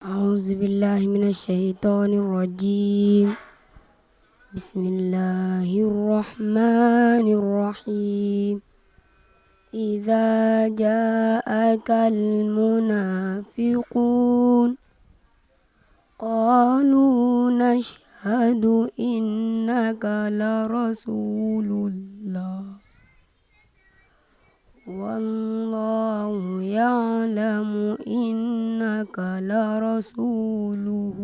أعوذ بالله من الشيطان الرجيم. بسم الله الرحمن الرحيم. إذا جاءك المنافقون قالوا نشهد إنك لرسول الله والله يعلم إنك لرسوله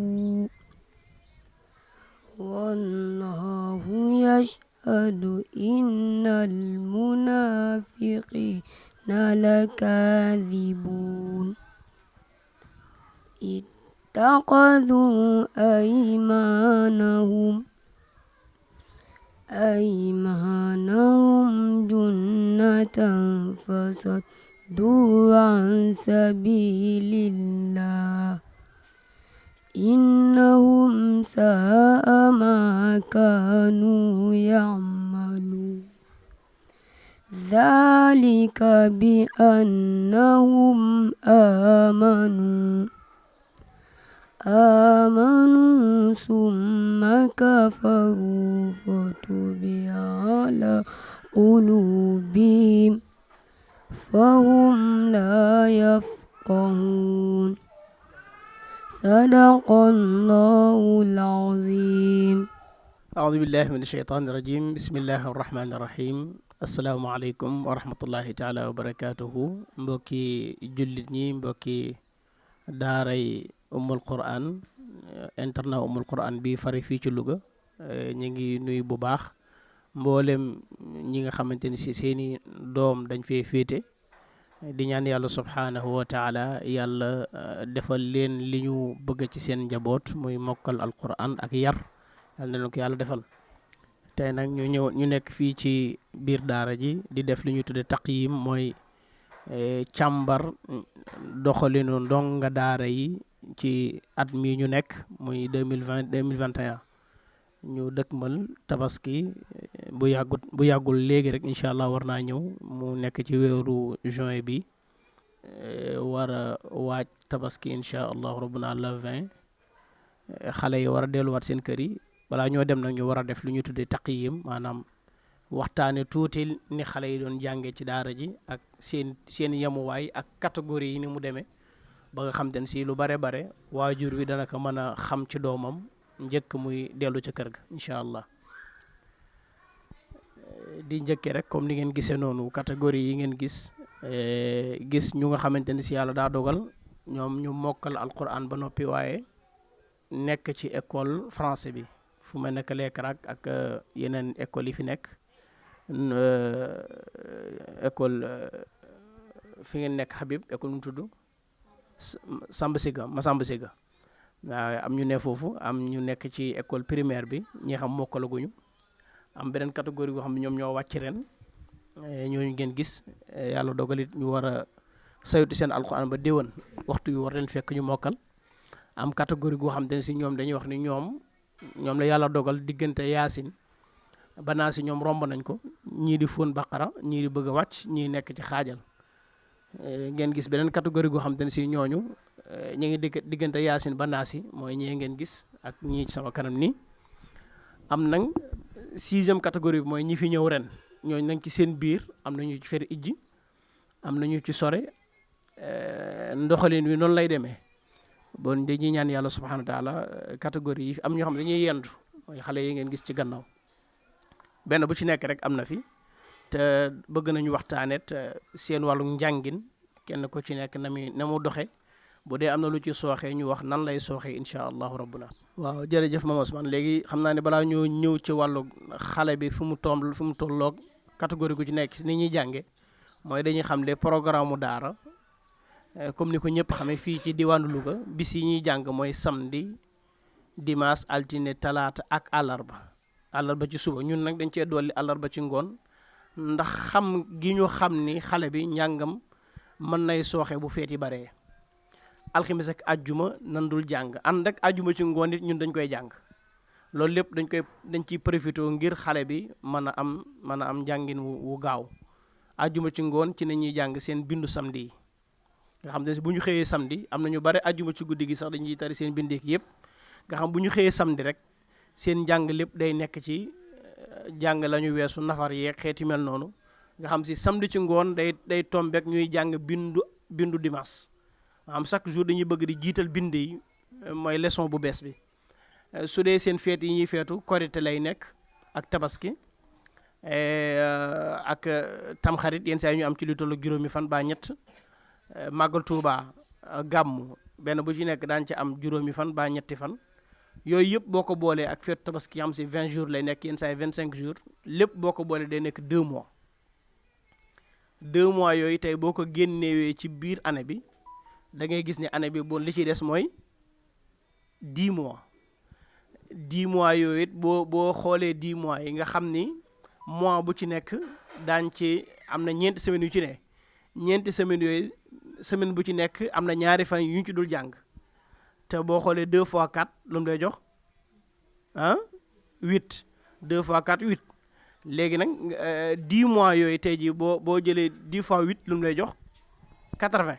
والله يشهد إن المنافقين لكاذبون اتخذوا أيمانهم جنة فصدوا عن سبيل الله إنهم ساء ما كانوا يعملون ذلك بأنهم آمنوا ثم كفروا فتبع على قلوبهم فهم لا يفقهون صدق الله العظيم. أعوذ بالله من الشيطان الرجيم. بسم الله الرحمن الرحيم. asalaamaaleykum wa rahmatullahi taala wa barakatuhu. mbokki jullit ñi, mbokki daaray Ummul Quran, internat Ummul Quran bi fari fii ci Louga, ñu ngi nuyu bu baax mboolem ñi nga xamante ni si seeni doom dañ fee féete, di ñaan yàlla subhaanahu wa taala yàlla defal leen li ñu bëgg ci seen njaboot muy mokkal alquran ak yar, yàlla na leen ko yàlla defal. tey nag ñu nekk fii ci biir daara ji di def li ñu tudde taqyim, mooy càmbar doxalinu ndonga daara yi ci at mi ñu nekk muy 2020-2021. ñu dëkkmal tabaski bu yàggul léegi rek incha allah war naa ñëw, mu nekk ci weeru juin bi, war a waaj tabaski incha allah rabbuna la 20. xale yi war a delluwaat seen kër yi. balaa ñoo dem nag ñu war a def lu ñu tuddee taqyim, maanaam waxtaane tuuti ni xale yi doon jàngee ci daara ji ak seen yemuwaay ak catégorie yi ni mu demee, ba nga xam te ne si lu bare waajur wi dana ko mën a xam ci doomam njëkk muy dellu ca kër ga incha allah. di njëkkee rek comme ni ngeen gisee noonu catégorie yi ngeen gis ñu nga xamante ne si yàlla daa dogal ñoom ñu mokkal alquran ba noppi, waaye nekk ci école français bi fu ma nekk Lekrak ak yeneen école yi fi nekk, école fi ngeen nekk Habib, école nu mu tudd Samba Siga waaw, am ñu ne foofu, am ñu nekk ci école primaire bi, ñi xam mokkalaguñu. am beneen catégorie boo xam ne ñoom ñoo wàcc ren, ñooñu ngeen gis yàlla dogalit ñu war a saytu seen alxuraan ba déwén waxtu yu war leen fekk ñu mokkal. am catégorie goo xam te ne si ñoom dañuy wax ni ñoom la yàlla dogal diggante yaasin ba naa si ñoom romb nañ ko, ñii di fóon baqara, ñii di bëgg a wàcc, ñii nekk ci xaajal. ngeen gis beneen catégorie goo xam te ne si ñooñu ñu ngi diggante yaasin ba naa si, mooy ñii ngeen gis ak ñii ci sama kanam nii. am nag 6e catégorie bi mooy ñi fi ñëw ren, ñooñu nag ci seen biir am nañu ci fer ijji, am nañu ci sore, ndoxalin wi noonu lay demee. bon dañuy ñaan yàlla subhanahu wa taala catégorie yi am ñoo xam ne dañuy yendu, mooy xale yi ngeen gis ci gannaaw. benn bu ci nekk rek am na fi, te bëgg nañu waxtaanet seen wàllu njàngin, kenn ko ci nekk na mu doxe, bu dee am na lu ci sooxee ñu wax nan lay sooxee incha allahu rabbuna. waaw jërëjëf Mame Ousmane, léegi xam naa ne balaa ñoo ñëw ci wàllu xale bi fu mu tolloog catégorie gu ci nekk ni ñuy jànge, mooy dañuy xam le programme mu daara. comme ni ko ñëpp xamee fii ci diwaanu Louga, bis yi ñuy jàng mooy samedi, dimanche, altine, talaata ak àllarba ci suba. ñun nag dañ cee dolli àllarba ci ngoon, ndax xam gi ñu xam ni xale bi njàngam mën nay sooxe bu feeti baree. alxames ak ajjuma nan dul jàng, ànd ak ajjuma ci ngoon it ñun dañ koy jàng. loolu lépp dañ ciy profité ngir xale bi mën a am njàngin wu gaaw. ajjuma ci ngoon ci nañuy jàng seen bindu samedi yi. nga xam ne bu ñu xëyee samedi am na ñu bare ajjuma ci guddi gi sax dañuy tari seen bindeek yëpp nga xam bu ñu xëyee samedi rek seen njàng lépp day nekk ci jàng la ñu weesu nafar yeeg xeeti mel noonu nga xam si samedi ci ngoon day tombeek ñuy jàng bindu dimanche maanaam chaque jour dañuy bëgg di jiital bind yi mooy leçon bu bees bi su dee seen feet yi ñuy feetu korite lay nekk ak tabaski ak tamxarit yenn saa yi ñu am ci lu tollu juróomi fan ba ñett màggal Tuuba gàmmu benn bu ci nekk daan ci am juróomi fan ba ñetti fan yooyu yëpp boo ko boolee ak feetu tabaski am si 20 jours lay nekk yenn saa yi 25 jours lépp boo ko boolee day nekk 2 mois 2 mois yooyu tey boo ko génnewee ci biir année bi da ngay gis ne année bi bon li ci des mooy 10 mois 10 mois yooyu it boo xoolee 10 mois yi nga xam ni mois bu ci nekk daañ ci am na 4 semaines yu ci ne 4 semaines yooyu semaine bu ci nekk am na 2 fan yu ñu ci dul jàng te boo xoolee 2 fois 4 lu mu lay jox 8 2 fois 4 8 léegi nag 10 mois yooyu tey jii boo jëlee 10 fois 8 lu mu lay jox 80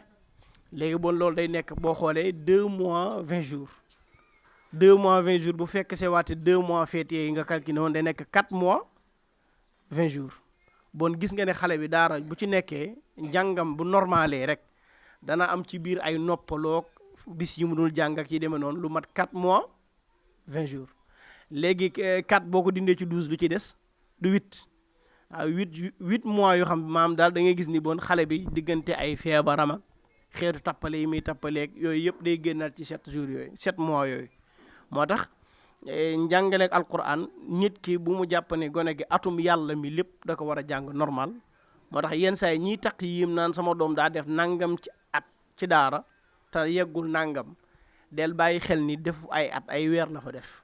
léegi bon loolu day nekk boo xoolee 2 mois 20 jours 2 mois 20 jours bu fekk see waate 2 mois fériés yi nga calculé woon day nekk 4 mois 20 jours bon gis nga ne xale bi daara bu ci nekkee njàngam bu normalee rek dana am ci biir ay noppaloog bis yi mu dul jàng ak yi demee noonu lu mat 4 mois 20 jours léegi 4 boo ko dindee ci 12 lu ci des du 8 waaw 8 mois yoo xam maam daal da ngay gis ni bon xale bi diggante ay feebaram ak xeetu tappale yi muy tappaleeg yooyu yëpp day génnaat ci 7 jours yooyu 7 mois yooyu moo tax njàngaleeg alquran nit ki bu mu jàpp ne gone gi atum yàlla mi lépp da ko war a jàng normal moo tax yenn saa yi ñiy taq yim naan sama doom daa def nangam ci at ci daara te yeggul nangam del bàyyi xel ni def ay at ay weer la fa def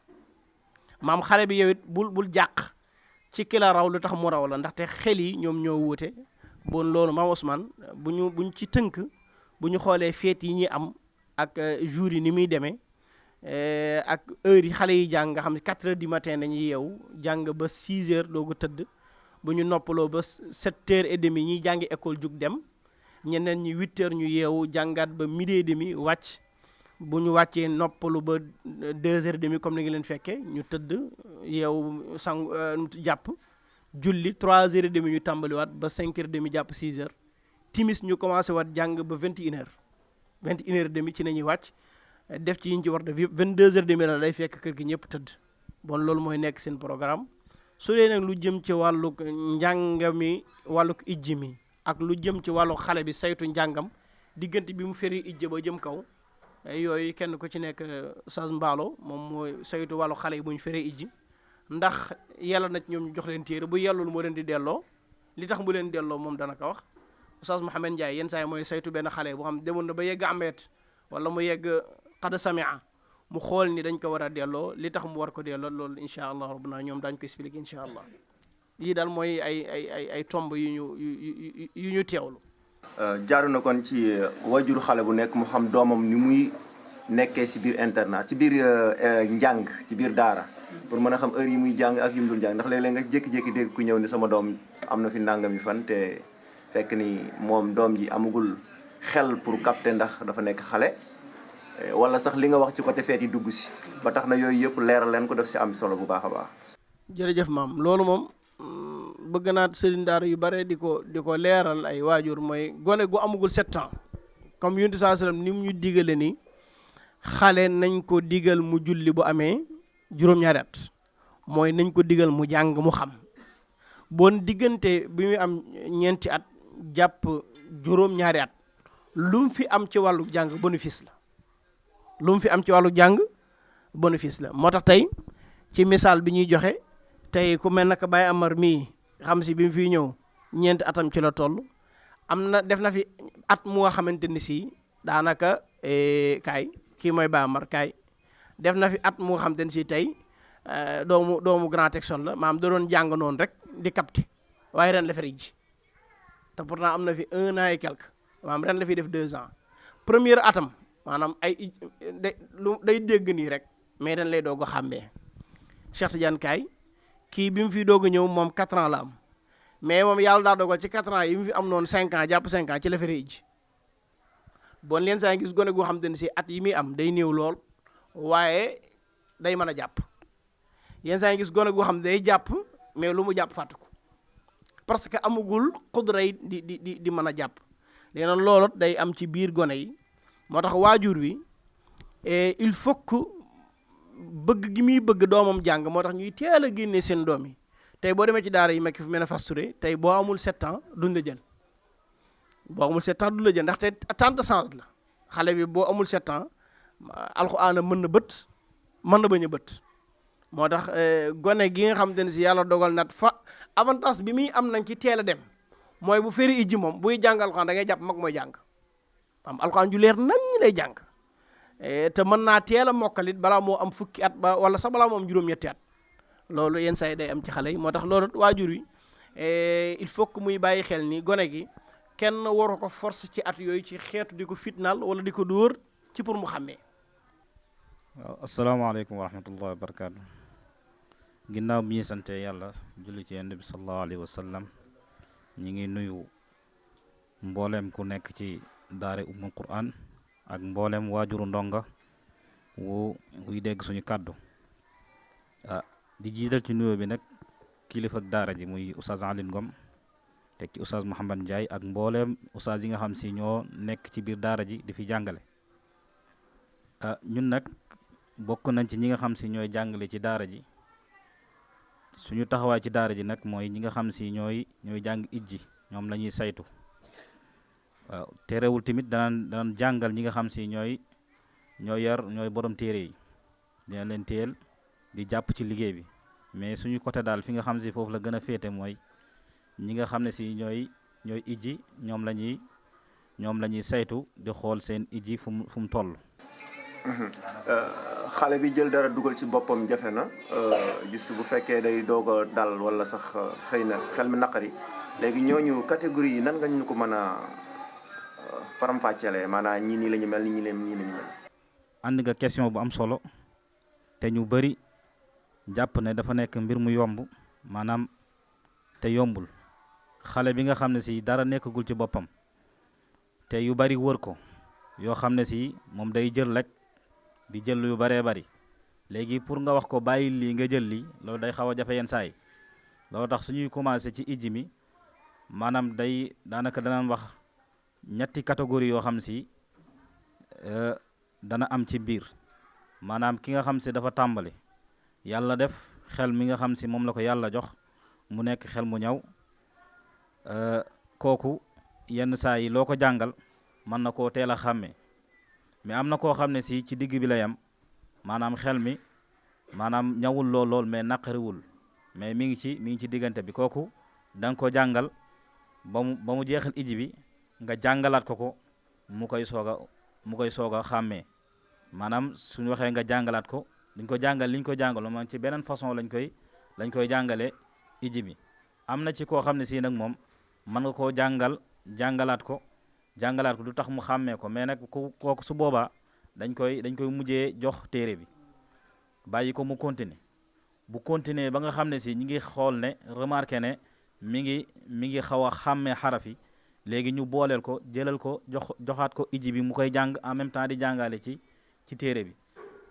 maam xale bi yow it bul jàq ci ki la raw lu tax mu raw la ndaxte xel yi ñoom ñoo wuute bon loolu maam Ousmane buñ ci tënk bu ñu xoolee feet yi ñuy am ak jours yi ni muy demee ak heures yi xale yi jàng nga xam ne 4 heures du matin dañuy yeewu jàng ba 6 heures doogu tëdd bu ñu noppaloo ba 7 heures et demi ñuy jàngi école jug dem ñeneen ñi 8 heures ñu yeewu jàngaat ba midi et demi wàcc bu ñu wàccee noppalu ba 2 heures et demi comme ni ngi leen fekkee ñu tëdd yeewu jàpp julli 3 heures et demi ñu tàmbaliwaat ba 5 heures et demi jàpp 6 heures timis ñu commencé waat jàng ba 21 heures 21 heures et demi ci nañuy wàcc def ci yi ñu ci war def yëpp 22 heures et demi la day fekk kër gi ñëpp tëdd bon loolu mooy nekk seen programme su dee nag lu jëm ci wàllug njàng mi wàllug ijji mi ak lu jëm ci wàllu xale bi saytu njàngam diggante bi mu feri ijji ba jëm kaw yooyu kenn ku ci nekk Oustaz Mballo moom mooy saytu wàllu xale yi bu ñu feree ijji ndax yàlla na ñoom ñu jox leen téere bu yellul moo leen di delloo li tax mu leen delloo moom dana ko wax Oustaz Mouhamed Ndiaye yenn saa yi mooy saytu benn xale boo xam demoon na ba yegg ameet wala mu yegg qad samia mu xool ni dañ ko war a delloo li tax mu war ko delloo loolu incha allah rabbuna ñoom daañu ko expliquer incha allah lii daal mooy ay tomb yu ñu teewlu. jaaru na kon ci wajur xale bu nekk mu xam doomam ni muy nekkee si biir internat si biir njàng ci biir daara pour mën a xam heure yi muy jàng ak yu mu dul jàng ndax léeg-léeg nga jékki-jékki dégg ku ñëw ni sama doom am na fi nangami fan te fekk ni moom doom ji amagul xel pour capter ndax dafa nekk xale. wala sax li nga wax ci côté feet yi dugg si ba tax na yooyu yëpp leeral leen ko def si am solo bu baax a baax. jërëjëf maam loolu moom bëgg naa sëriñ daara yu bare di ko leeral ay waajur mooy gone gu amagul 7 ans comme yonent saa sallam ni mu ñu digale ni xale nañ ko digal mu julli bu amee juróom-ñaari at mooy nañ ko digal mu jàng mu xam bon diggante bi muy am ñeenti at jàpp juróom-ñaari at lu mu fi am ci wàllu jàng bénéfice la. lu mu fi am ci wàllu jàng bénéfice la moo tax tey ci misaal bi ñuy joxe tey ku mel naka Baye Amar mii xam si bi mu fiy ñëw 4 atam ci la toll am na def na fi at mu nga xamante ni si daanaka kaay kii mooy Baye Amar kaay def na fi at mu nga xamante ni si tey doomu Grand Texon la maam da doon jàng noonu rek di capter waaye ren la fi ji te pourtant am na fi 1 an et quelque maam ren la fi def 2 ans premier atam. maanaam day dégg nii rek mais dañ lay doog a xàmmee Cheikh Tidiane Kaay kii bi mu fi doog a ñëw moom 4 ans la am mais moom yàlla daa dogal ci 4 ans yi mu fi am noonu 5 ans jàpp 5 ans ci la feree ji bon leen saa gis gone goo xam te ne si at yi muy am day néew lool waaye day mën a jàpp yenn saa gis gone goo xam day jàpp mais lu mu jàpp fàtte ko parce que amugul xudray di mën a jàpp léegi nag loolu day am ci biir gone yi moo tax waajur wi il faut que bëgg gi muy bëgg doomam jàng moo tax ñuy teel a génne seen doom yi tey boo demee ci daara yi mekk fi mel ne fasturé tey boo amul 7 ans duñ la jël boo amul 7 ans duñ la jël ndaxte tant de sens la xale bi boo amul 7 ans alxuraan mën na bët mën na bañ a bët moo tax gone gi nga xam te ne si yàlla dogal nat fa avantage bi muy am nañ ci teel a dem mooy bu feri ijji moom buy jàng alxuraan da ngay jàpp mag mooy jàng am alxuraan ju leer nañ lay jàng te mën naa teel a mokkalit balaa moo am fukki at ba wala sax balaa moo am juróom-ñetti at loolu yenn saa yi day am ci xale yi moo tax loolu waajur wi il faut que muy bàyyi xel ni gone gi kenn waru ko force ci at yooyu ci xeetu di ko fitnaal wala di ko dóor ci pour mu xàmmee. waaw asalaamaaleykum wa rahmatullahi wa barakaatu. ginnaaw bi ñuy sante yàlla julli ci yonent bi sallallahu alayhi wa sallam ñi ngi nuyu mbooleem ku nekk ci daare Ummul Qur'an ak mbooleem waajuru ndonga wuy dégg suñu kàddu di jiital ci nuyoo bi nag kilifa ak daara ji muy Oustaz Alioune Ngom teg ci Oustaz Mouhamed Ndiaye ak mbooleem Oustaz yi nga xam si ñoo nekk ci biir daara ji di fi jàngale ñun nag bokk nañ ci ñi nga xam si ñooy jàngale ci daara ji suñu taxawaay ci daara ji nag mooy ñi nga xam si ñooy jàng ijji ñoom la ñuy saytu waaw terewul tamit danaan jàngal ñi nga xam si ñooy ñooy borom téere yi dina leen téyel di jàpp ci liggéey bi mais suñu côté daal fi nga xam si foofu la gën a féete mooy ñi nga xam ne si ñooy ijji ñoom la ñuy saytu di xool seen ijji fu mu toll. xale bi jël dara dugal ci boppam jafe na juste bu fekkee day doog a dal wala sax xëy na xel mi naqari léegi ñooñu catégorie yi nan nga ñu ko mën a faram-fàccelee maanaam ñii nii la ñu mel ñii la ñu mel. ànd nga question bu am solo te ñu bëri jàpp ne dafa nekk mbir mu yomb maanaam te yombul xale bi nga xam ne si dara nekkagul ci boppam te yu bari wër ko yoo xam ne si moom day jël rek di jël yu baree bari léegi pour nga wax ko bàyyi lii nga jël lii loolu day xaw a jafe yenn saa yi loolu tax suñuy commencé ci ijji mi maanaam day daanaka danaan wax ñetti catégorie yoo xam si dana am ci biir maanaam ki nga xam si dafa tàmbali yàlla def xel mi nga xam si moom la ko yàlla jox mu nekk xel mu ñaw kooku yenn saa yi loo ko jàngal mën na koo teel a xàmmee mais am na koo xam ne si ci digg bi la yam maanaam xel mi maanaam ñawul lool mais naqariwul mais mi ngi ci diggante bi kooku da nga ko jàngal ba mu jeexal iji bi nga jàngalaat ko mu koy soog a xàmmee maanaam suñu waxee nga jàngalaat ko liñ ko jàngal moom ci beneen façon lañ koy jàngale iji bi am na ci koo xam ne si nag moom mën nga koo jàngalaat ko du tax mu xàmmee ko mais nag kooku su boobaa dañ koy mujjee jox téere bi bàyyi ko mu continuer bu continuer ba nga xam ne si ñi ngi xool ne remarqué ne mi ngi xaw a xàmmee xaraf yi léegi ñu booleel ko jëlal ko joxaat ko iji bi mu koy jàng en même temps di jàngale ci téere bi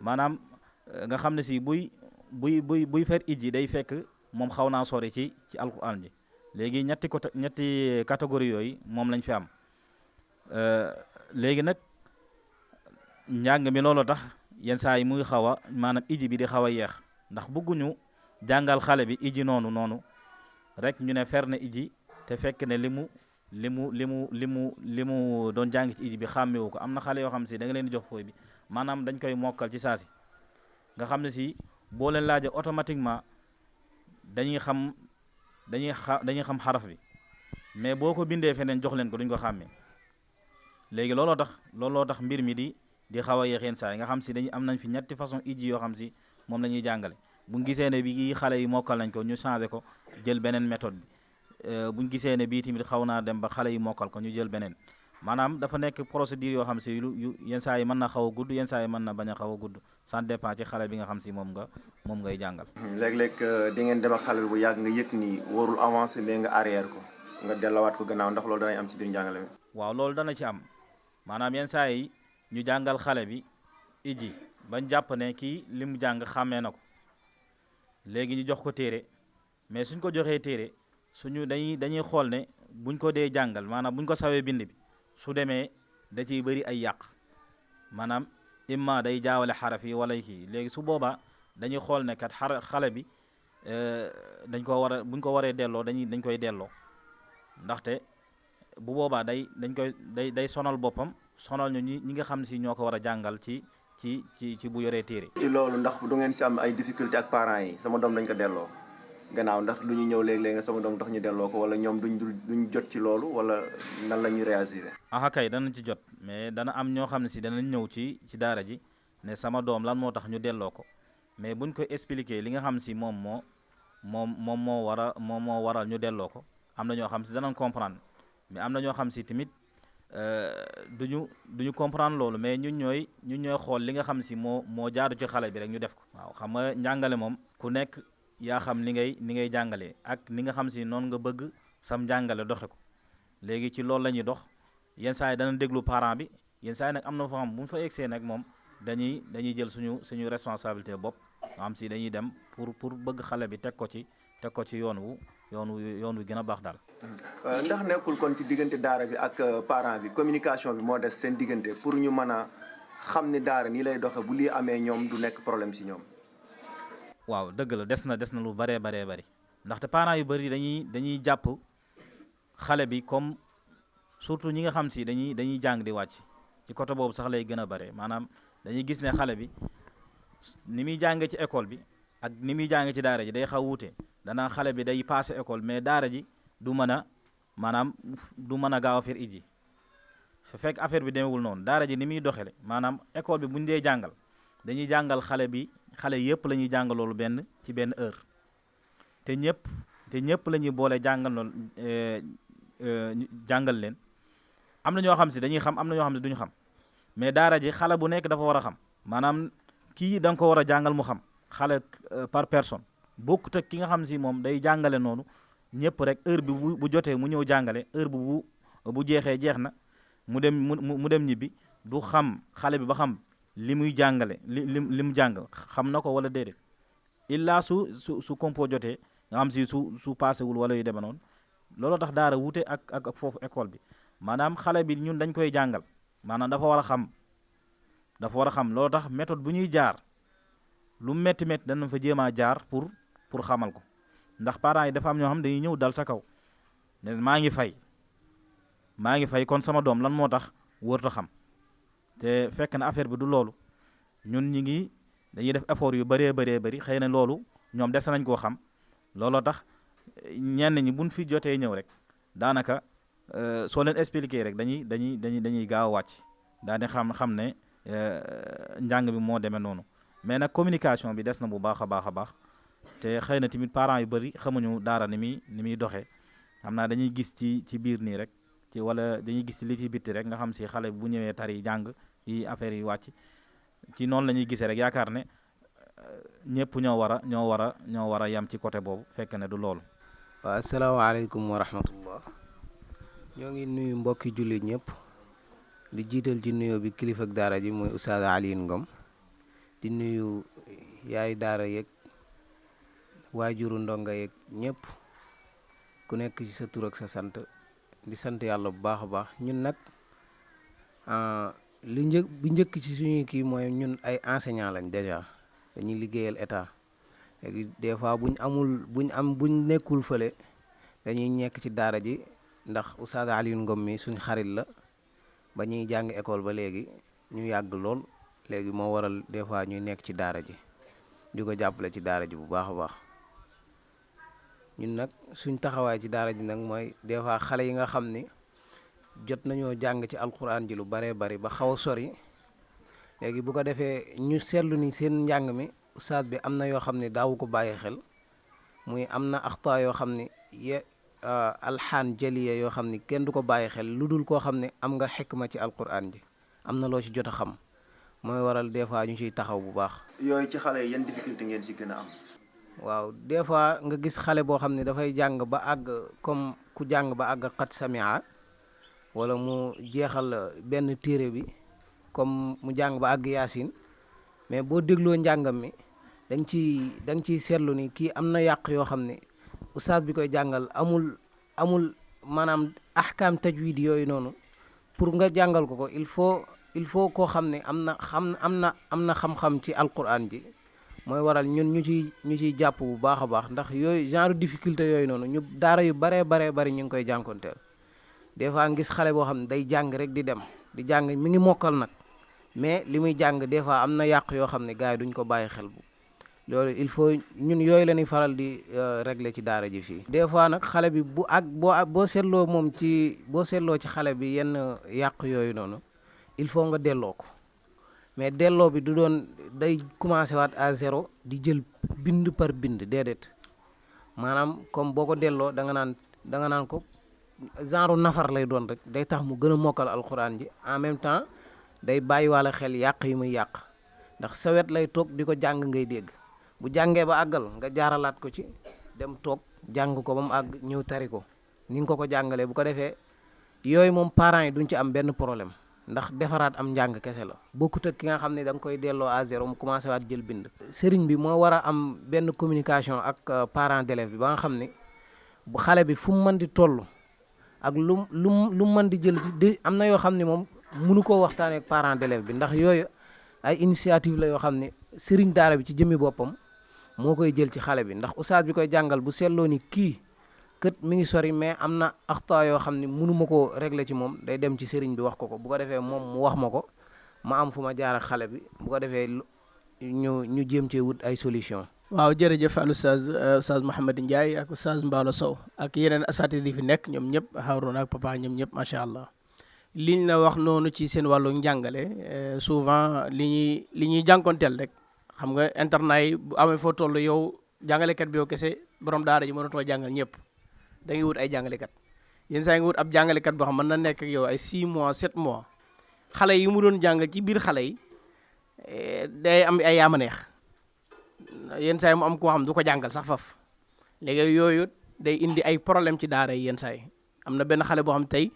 maanaam nga xam ne si buy fer iji day fekk moom xaw naa sori ci alquran ji léegi ñetti catégorie yooyu moom lañ fi am léegi nag njàng mi loolu tax yenn saa yi muy xaw a maanaam iji bi di xaw a yeex ndax bëgguñu jàngal xale bi iji noonu rek ñu ne fer na iji te fekk ne li mu doon jàng ci iji bi xàmmewu ko am na xale yoo xam si da nga leen di jox fooy bi maanaam dañ koy mokkal ci saasi nga xam ne si boo leen laajee automatiquement dañuy xam xaraf bi mais boo ko bindee feneen jox leen ko duñ ko xàmmee léegi looloo tax mbir mi di xaw a yéex yenn saa yi nga xam si am nañ fi ñetti façon iji yoo xam si moom la ñuy jàngale buñ gisee ne bi xale yi mokkal nañ ko ñu changé ko jël beneen méthode bi buñ gisee ne bii tamit xaw naa dem ba xale yi mokkal ko ñu jël beneen maanaam dafa nekk procédure yoo xam si yu yenn saa yi mën na xaw a gudd yenn saa yi mën na bañ a xaw a gudd ça dépend ci xale bi nga xam si moom ngay jàngal. léeg-léeg di ngeen dem ak xale bu yàgg nga yëg ni warul avancer mais nga arrière ko nga dellawaat ko gannaaw ndax loolu danay am ci biir njàngale mi. waaw loolu dana ci am maanaam yenn saa yi ñu jàngal xale bi iji bañ jàpp ne kii li mu jàng xàmmee na ko léegi ñu jox ko téere mais suñ ko joxee téere suñu dañuy xool ne buñ ko dee jàngal maanaam buñ ko sawee bind bi su demee da ciy bëri ay yàq maanaam imma day jaawale xaraf yi wala kii léegi su boobaa dañuy xool ne kat xale bi dañ ko war a buñ ko waree delloo dañ koy delloo ndaxte bu boobaa day sonal boppam sonal ñu ñi nga xam si ñoo ko war a jàngal ci bu yoree téere. ci loolu ndax du ngeen si am ay difficulté ak parents yi sama doom dañ ko delloo gannaaw ndax du ñu ñëw léeg-léeg nga sama doom tax ñu delloo ko wala ñoom duñ jot ci loolu wala nan la ñuy réagir. aha kay danañ ci jot mais dana am ñoo xam ne si danañ ñëw ci daara ji ne sama doom lan moo tax ñu delloo ko mais buñ ko expliquer li nga xam si moom moo waral ñu delloo ko am na ñoo xam si danañ comprendre mais am na ñoo xam si tamit duñu comprendre loolu mais ñun ñooy xool li nga xam si moo jaadu ci xale bi rek ñu def ko. waaw xam nga njàngale moom ku nekk yaa xam ni ngay jàngalee ak ni nga xam si noonu nga bëgg sam njàngale doxe ko léegi ci loolu la ñuy dox yenn saa yi dana déglu parent bi yenn saa yi nag am na foo xam bu ñu fa egsee nag moom dañuy jël suñu responsabilité bopp nga xam si dañuy dem pour bëgg xale bi teg ko ci yoon wu gën a baax daal. ndax nekkul kon ci diggante daara bi ak parent bi communication bi moo des seen diggante pour ñu mën a xam ni daara nii lay doxe bu lii amee ñoom du nekk problème si ñoom. waaw dëgg la des na lu baree bari ndaxte parents yu bëri dañuy jàpp xale bi comme surtout ñi nga xam si dañuy jàng di wàcc ci côté boobu sax lay gën a bare maanaam dañuy gis ne xale bi ni muy jàngee ci école bi ak ni muy jàngee ci daara ji day xaw wuute danaa xale bi day passé école mais daara ji du mën a gaaw a fer iji su fekk affaire bi demewul noonu daara ji ni muy doxele maanaam école bi bu ñu dee jàngal dañuy jàngal xale yëpp la ñuy jàngal loolu ci benn heure te ñëpp la ñuy boole jàngal loolu jàngal leen am na ñoo xam si dañuy xam am na ñoo xam si duñu xam mais daara ji xale bu nekk dafa war a xam maanaam kii da nga ko war a jàngal mu xam xale par personne bokkut ak ki nga xam si moom day jàngale noonu ñëpp rek heure bi bu jotee mu ñëw jàngale heure bu jeexee jeex na mu dem ñibbi du xam xale bi ba xam li muy jàngale li mu jàng xam na ko wala déedéet illaa su compo jotee nga xam si su passé wul wala yu demee noonu looloo tax daara wute ak foofu école bi maanaam xale bi ñun dañ koy jàngal maanaam dafa war a xam looloo tax méthode bu ñuy jaar lu métti dana fa jéem a jaar pour xamal ko ndax parents yi dafa am ñoo xam dañuy ñëw dal sa kaw ne maa ngi fay kon sama doom lan moo tax wërta xam te fekk na affaire bi du loolu ñun dañuy def effort yu bëree bëri xëy na loolu ñoom des nañ koo xam looloo tax ñenn ñi buñ fi jotee ñëw rek daanaka soo leen expliquer rek dañuy gaaw a wàcc daane xam ne njàng bi moo demee noonu mais nag communication bi des na bu baax a baax te xëy na tamit parents yu bëri xamuñu daara ni muy doxee xam naa dañuy gis ci biir nii rek wala dañuy gis li ci bitti rek nga xam si xale bu ñëwee tari jàng yi affaire yi wàcc ci noonu la ñuy gisee rek yaakaar ne ñëpp ñoo war a yam ci côté boobu fekk ne du loolu. waaw asalaamaaleykum wa rahmatullah ñoo ngi nuyu mbokki jullit ñëpp di jiital ci nuyoo bi kilifa ak daara ji mooy Oustaz Alioune Ngom di nuyu yaay daara yeeg waajuru ndonga yeeg ñëpp ku nekk ci sa tur ak sa sant di sant yàlla bu baax a baax ñun nag bi njëkk ci suñuy kii mooy ñun ay enseignant lañ déjà dañuy liggéeyal état léegi des fois buñ nekkul fële dañuy nekk ci daara ji ndax Oustaz Alioune Ngom mi suñ xarit la ba ñuy jàng école ba léegi ñu yàgg lool léegi moo waral des fois ñuy nekk ci daara ji di ko jàppale ci daara ji bu baax a baax ñun nag suñ taxawaay ci daara ji nag mooy des fois xale yi nga xam ni jot nañoo jàng ci alquran ji lu baree bari ba xaw a sori léegi bu ko defee ñu seetlu ni seen njàng mi ustaad bi am na yoo xam ne daawu ko bàyyi xel muy am na axta yoo xam ne alxaan jaliya yoo xam ne kenn du ko bàyyi xel lu dul koo xam ne am nga xikma ci alquran ji am na loo ci jot a xam mooy waral des fois ñu ciy taxaw bu baax. yooyu ci xale yi yan difficulté ngeen si gën a am. waaw des fois nga gis xale boo xam ne dafay jàng ba àgg comme ku jàng ba àgg xat samia wala mu jeexal benn téere bi comme mu jàng ba àgg yaasin mais boo dégloo njàngam mi da nga ciy seetlu ni kii am na yàq yoo xam ne ustaas bi koy jàngal amul maanaam ahkaam tajwid yooyu noonu pour nga jàngal ko il faut koo xam ne am na xam-xam ci alquran ji mooy waral ñun ñu ciy jàpp bu baax a baax ndax yooyu genre difficulté yooyu noonu ñu daara yu baree bari ñu ngi koy jànkonteel des fois ngis xale boo xam ne day jàng rek di dem di jàng mi ngi mokkal nag mais li muy jàng des fois am na yàq yoo xam ne gars yi duñ ko bàyyi xel bu loolu il faut ñun yooyu la ñuy faral di régler ci daara ji fii. des fois nag xale bi boo seetloo ci xale bi yenn yàq yooyu noonu il faut nga delloo ko mais delloo bi du doon day commencé waat à zéro di jël bind par bind déedéet maanaam comme boo ko delloo da nga naan ko genre nafar lay doon rek day tax mu gën a mokkal alxuraan ji en même temps day bàyyiwaale xel yàq yi muy yàq ndax sawet lay toog di ko jàng ngay dégg bu jàngee ba àggal nga jaaralaat ko ci dem toog jàng ko ba mu àgg ñëw tari ko ni nga ko jàngalee bu ko defee yooyu moom parents yi duñ ci am benn problème ndax defaraat am njàng kese la bokkut ak ki nga xam ne da nga koy delloo à zéro mu commencé waat jël bind. sëriñ bi moo war a am benn communication ak parent d'élève bi ba nga xam ne bu xale bi fu mu mën di toll ak lu mën di jël di am na yoo xam ne moom mënu koo waxtaanee ak parent d'élève bi ndax yooyu ay initiative la yoo xam ne sëriñ daara bi ci jëmmi boppam moo koy jël ci xale bi ndax ustaas bi koy jàngal bu seetloo ni kii kët mi ngi sori mais am na axta yoo xam ne mënu ma koo régler ci moom day dem ci sëriñ bi wax ko bu ko defee moom mu wax ma ko ma am fu ma jaar ak xale bi bu ko defee ñu jéem cee wut ay solution. waaw jërëjëf al oustaz Mouhamed Ndiaye ak oustaz Mballo Sow ak yeneen asatid yi fi nekk ñoom ñëpp Harouna ak papa ñoom ñëpp macha allah liñ la wax noonu ci seen wàllu njàngale souvent li ñuy jànkonteel rek xam nga internat yi bu amee foo toll yow jàngalekat bi yow kese borom daara ji mënatoo jàngal ñëpp da ngay wut ay jàngalekat yenn saa yi nga wut ab jàngalekat boo xam mën na nekk ak yow ay 6 mois 7 mois xale yi mu doon jàngal ci biir xale yi day am ay yaama neex yenn saa yi mu am koo xam du ko jàngal sax faf léegi yooyu day indi ay problème ci daara yi yenn saa yi am na benn xale boo xam tey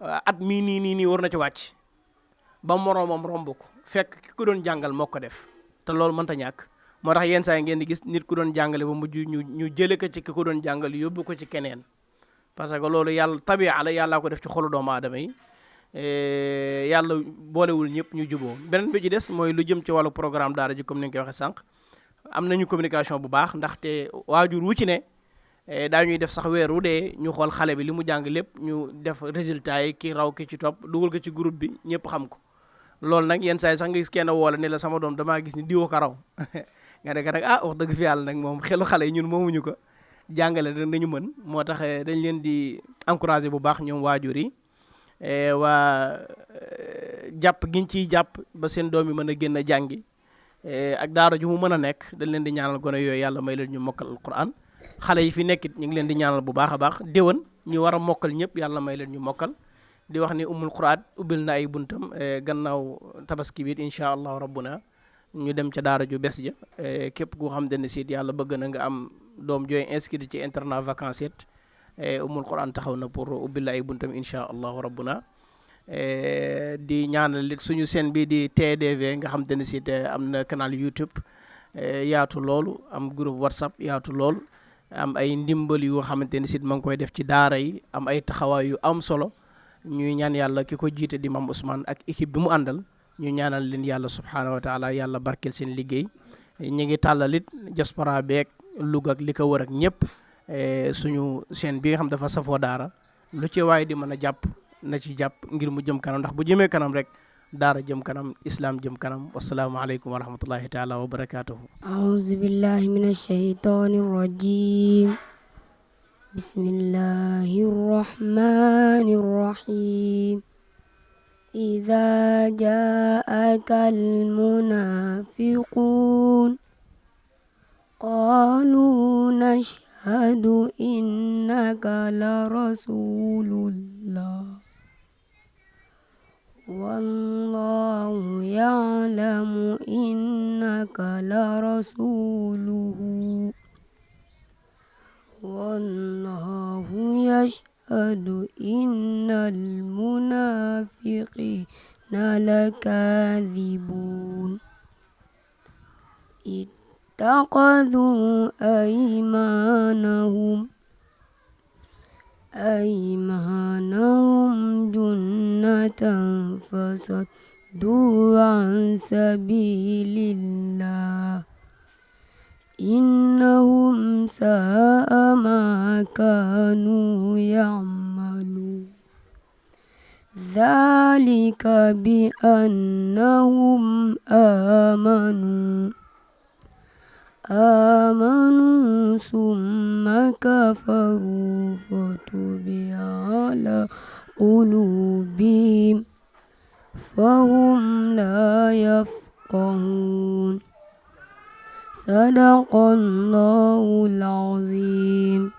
at mii nii war na ci wàcc ba moroomam romb ko fekk ki ko doon jàngal moo ko def te loolu mënta ñàkk moo tax yenn saa yi ngeen di gis nit ku doon jàngale ba mujj ñu jële ko ci ki ko doon jàngal yóbbu ko ci keneen parce que loolu yàlla tabia la yàllaa ko def ci xolu doomu aadama yi yàlla boolewul ñëpp ñu juboo beneen bi ci des mooy lu jëm ci wàllu programme daara ji comme ni nga ko waxee sànq am nañu communication bu baax ndaxte waajur wu ci ne daañuy def sax weer wu dee ñu xool xale bi li mu jàng lépp ñu def résultat yi ki raw ki ci topp dugal ko ci groupe bi ñëpp xam ko loolu nag yenn saa yi sax nga gis kenn woola ne la sama doom damaa gis ni diwoo ko raw nga ne ko nag wax dëgg fi yàlla nag moom xelu xale yi ñun moomuñu ko jàngale dañu mën moo tax dañ leen di encourager bu baax ñoom waajur yi waa jàpp giñ ciy jàpp ba seen doom yi mën a génn a jàngi ak daara ju mu mën a nekk dañ leen di ñaanal gone yooyu yàlla may leen ñu mokkal alquran xale yi fi nekkit ñu ngi leen di ñaanal bu baax a baax déwén ñu war a mokkal ñëpp yàlla may leen ñu mokkal di wax ni umul quraan ubbil na ay buntam gannaaw tabaski bi incha allahu rabbuna ñu dem ca daara ju bees ja képp ku xam ne siit yàlla bëgg na nga am doom jooy inscrit ci internat vacances it umul quraan taxaw na pour ubbil la ay buntam incha allahu rabbuna di ñaanal it suñu seen bi di TDV nga xam ne siit am na canal YouTube yaatu loolu am groupe WhatsApp yaatu lool am ay ndimbal yu xamante ne siit ma ngi koy def ci daara yi am ay taxawaay yu am solo ñuy ñaan yàlla ki ko jiite di Mame Ousmane ak équipe bi mu àndal ñu ñaanal leen yàlla subhaanahu wa taala yàlla barkeel seen liggéey ñu ngi tàllalit diaspora beeg Louga ak li ko wër ak ñëpp suñu chaîne bi nga xam dafa safoo daara lu ci waaye di mën a jàpp na ci jàpp ngir mu jëm kanam ndax bu jëmee kanam rek daara jëm kanam islam jëm kanam wasalaamu aleykum wa rahmatullahi taala wa barakatuhu أعوذ بالله من الشيطان الرجيم بسم الله الرحمن الرحيم إذا جاءك المنافقون قالوا نشهد إنك لرسول الله والله يعلم إنك لرسوله والله يشهد إن المنافقين لكاذبون اتخذوا أيمانهم جنة فصدوا عن سبيل الله إنهم ساء ما كانوا يعملون ذلك بأنهم آمنوا ثم كفروا فتبع على قلوبهم فهم لا يفقهون صدق الله العظيم